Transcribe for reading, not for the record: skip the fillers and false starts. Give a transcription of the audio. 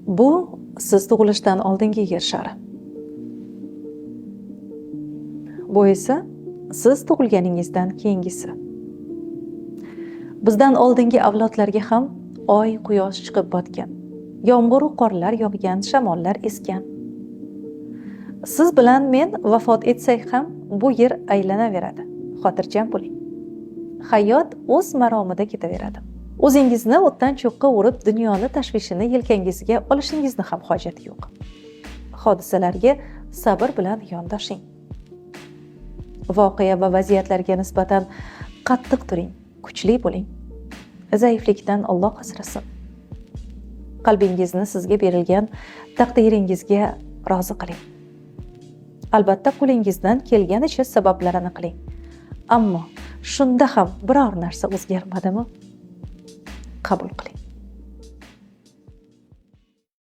Bu siz tug'ilishdan oldingi Yer shari. Bu esa siz tug'ilganingizdan keyingisi. Bizdan oldingi avlodlarga ham oy, quyosh chiqib botgan. Yomg'ir, qorlar yog'gan, shamollar esgan. Siz bilan men vafot etsak ham bu yer aylanaveradi. Xotirjam bo'ling. Hayot o'z maromida ketaveradi. O'zingizni o'tdan cho'qqa urib, dunyoni tashvishini yelkangizga olishingizni ham hojati yo'q. Hodisalarga sabr bilan yondoshing. Voqea va vaziyatlarga nisbatan qattiq turing, kuchli bo'ling. Zaiflikdan Alloh asrasin. Qalbingizni sizga berilgan taqdiringizga rozi qiling. Albatta qo'lingizdan kelganicha sabablarini qiling. Ammo shunda ham biror narsa o'zgarmadimi? Qabul qiling.